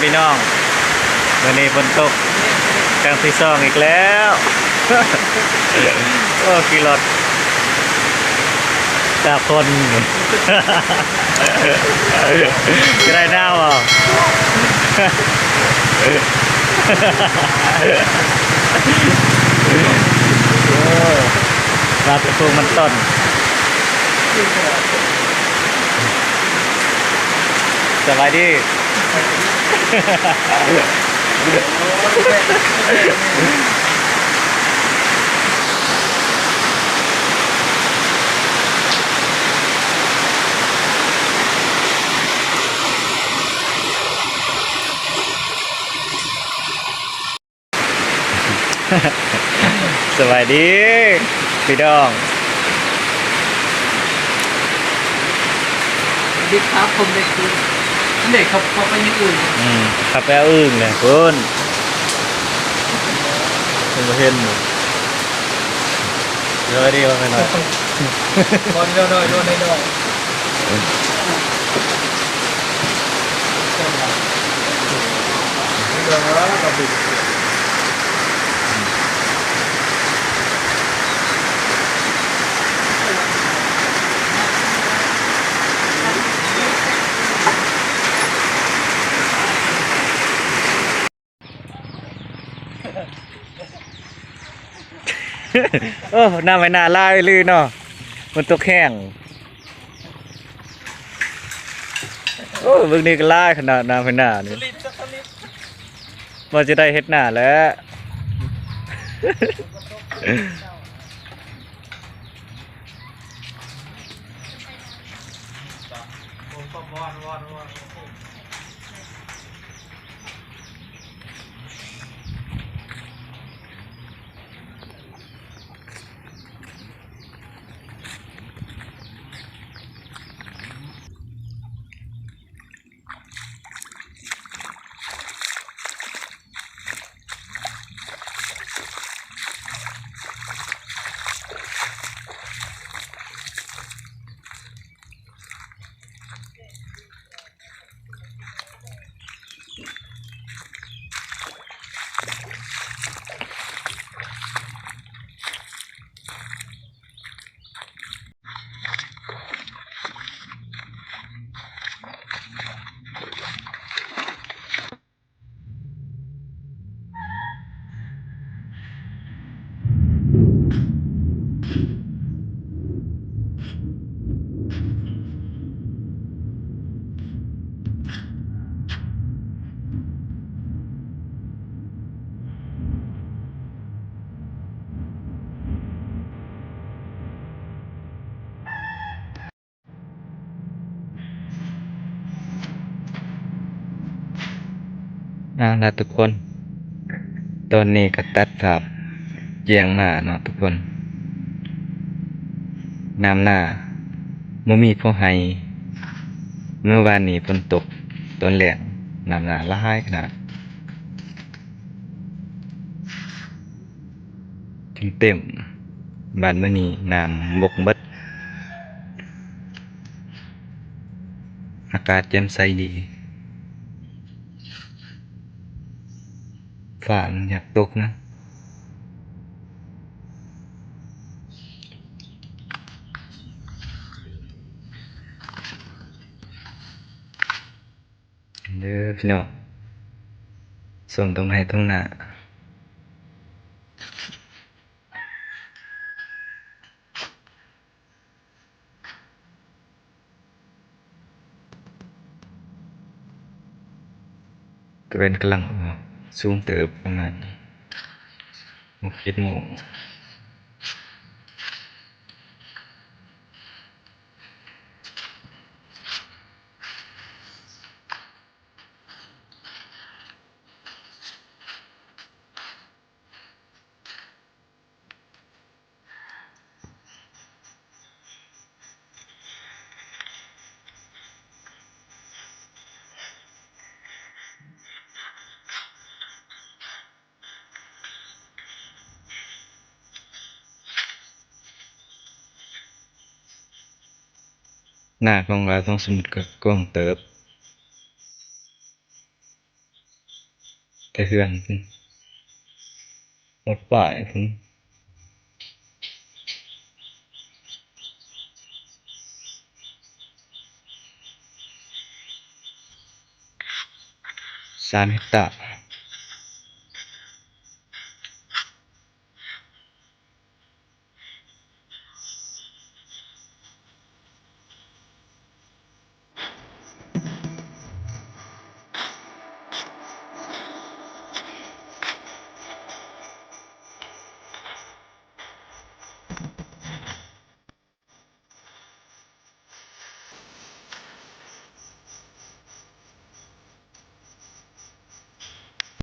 ພີ່ນ້ອງ ມື້ນີ້ຝົນຕົກຄັ້ງທີສອງອີກແລ້ວ. ໂອ້ ຂີ່ລົດຕາກຝົນ ຈະໄດ້ໜາວບໍ່? ໂອ້ ມາແຕ່ພູມັນຕົ້ນ. ສະບາຍດີ. ສະບາຍດີພີ່ນ້ອງ. ເດັກຂາຄົມເດັກຄື ເດັກເຂົາ ເຂົາໄປຢູ່ອື່ນ ອືມ ເຂົາໄປເອົາອຶ່ງນະພຸ້ນ ເພິ່ນບໍ່ເຫັນ. ສະບາຍດີພໍ່ແມ່ນ້ອຍ. ນອນນ້ອຍໆ ນອນນ້ອຍໆ. ໂອ້ ນ້ຳໄຫວ້ໜ້າຫຼາຍອີ່ຫຼີເນາະ ມັນຕົກແຮງ. ໂອ້ ເບິ່ງນີ້ກໍຫຼາຍຂະໜາດ ນ້ຳໄຫວ້ໜ້ານີ້ ບໍ່ຈະໄດ້ເຮັດໜ້າແຫຼະ. ເອົາລະທຸກຄົນ ຕອນນີ້ກໍຕັດພາບແຈ້ງມາເນາະທຸກຄົນ ນ້ຳນາບໍ່ມີພໍໄຮ່. ມື້ວານນີ້ຝົນຕົກຕອນແລງ ນ້ຳນາຫຼາຍຂະໜາດ ຈົນເຕັມ ບາດມື້ນີ້ນ້ຳບົກໝົດ. ອາກາດແຈ່ມໃສດີ ຟ້າມັນຢາກຕົກນະ. ເດີພີ່ນ້ອງ ຊົມທົ່ງໄຮ່ທົ່ງນາ ຕາເວັນກຳລັງອອກ ສູງເຕີບ ປະມານຫົກເຈັດໂມງ. ໜ້າຂອງລາວສອງສະໝຸດກໍກວ້າງເຕີບ. ແຕ່ເຮືອນພຸ້ນ ຮອດປາຍພຸ້ນ ສາມເຮັກຕາ.